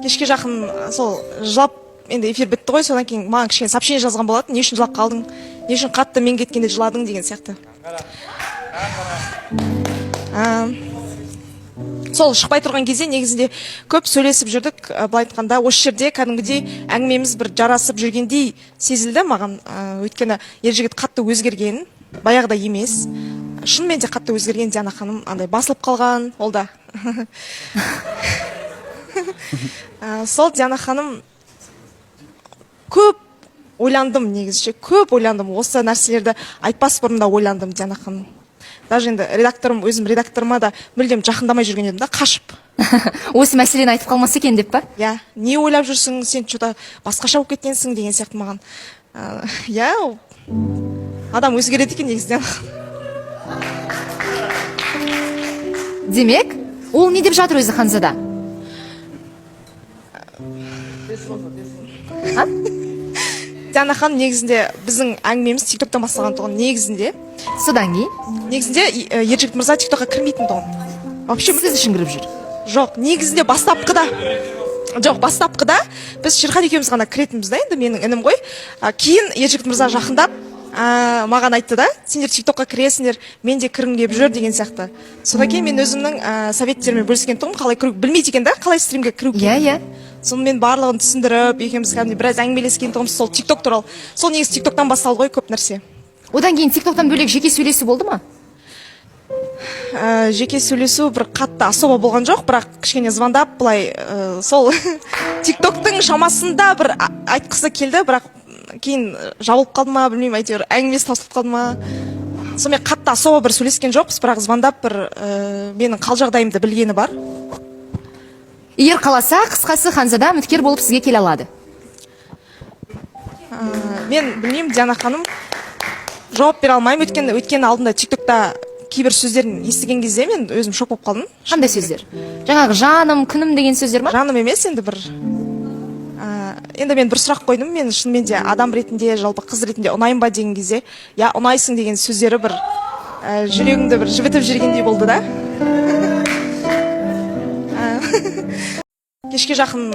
Кешке жақын сол жылап, енді эфир бітті ғой, содан кейін маған кішкене сообщение жазған болатын: «Не үшін жылап қалдың, не үшін қатты мен кеткенде жыладың?» — деген сияқты. Сол шықпай тұрған кезде негізінде көп сөйлесіп жүрдік. Былай айтқанда, осы жерде кәдімгідей әңгімеміз бір жарасып жүргендей сезілді маған. Өйткені Ержігіт қатты өзгерген, баяғыдай емес, шынымен де қатты өзгерген. Диана ханым андай басылып қалған ол да. Сол, Диана ханым, көп ойландым негізі ше, көп ойландым. Осы нәрселерді айтпас бұрын да ойландым, Диана ханым. Даже енді редакторым, өзім редакторыма да мүлдем жақындамай жүрген едім да, қашып. Осы мәселені айтып қалмаса екен деп па? Иә, «Не ойлап жүрсің сен, че то басқаша болып кеткенсің» деген сияқты маған. Иә, ол адам өзгереді екен негізі, Диана ханым. Демек, ол не деп жатыр өзі, Ханзада? А? Диана ханым, негізінде біздің әңгімеміз Тиктоктан басталған тұғын негізінде. Содан кейін? Негізінде Ержігіт мырза Тиктокқа кірмейтін тұғын вообще. Сіз үшін кіріп жүр? Жоқ, негізінде бастапқыда жоқ. Бастапқыда біз Шерхан екеуміз ғана кіретінбіз да, енді менің інім ғой. Кейін Ержігіт мырза жақындап, маған айтты да: «Сендер Тиктокқа кіресіңдер, мен де кіргім келіп жүр», — деген сияқты. Содан кейін мен өзімнің советтеріммен бөліскен тұғым, қалай кіру, білмейді екен да, қалай стримге кіру керек. Иә иә. Сонымен барлығын түсіндіріп, екеуміз кәдімгідей біраз әңгімелескен тұғынбыз сол Тикток туралы. Сол негізі Тиктоктан басталды ғой көп нәрсе. Одан кейін Тиктоктан бөлек жеке сөйлесу болды ма? Жеке сөйлесу бір қатты особо болған жоқ, бірақ кішкене звондап былай, сол Тиктоктың шамасында бір айтқысы келді, бірақ кейін жабылып қалды ма, білмеймін, әйтеуір әңгімесі таусылып қалды ма. Сонымен қатты особо бір сөйлескен жоқпыз, бірақ звондап бір менің қал жағдайымды білгені бар. Егер қаласа, қысқасы, Ханзада үміткер болып сізге келе алады. Мен білмеймін, Диана ханым, жауап бере алмаймын, өйткені алдында Тиктокта кейбір сөздерін естіген кезде мен өзім шок болып қалдым. Қандай сөздер? Жаңағы «жаным», «күнім» деген сөздер ма? Жаным емес, енді бір енді мен бір сұрақ қойдым: «Мен шынымен де адам ретінде, жалпы қыз ретінде ұнаймын ба?» — деген кезде, «Иә, ұнайсың» деген сөздері бір жүрегімді бір жібітіп жібергендей болды да. Кешке жақын.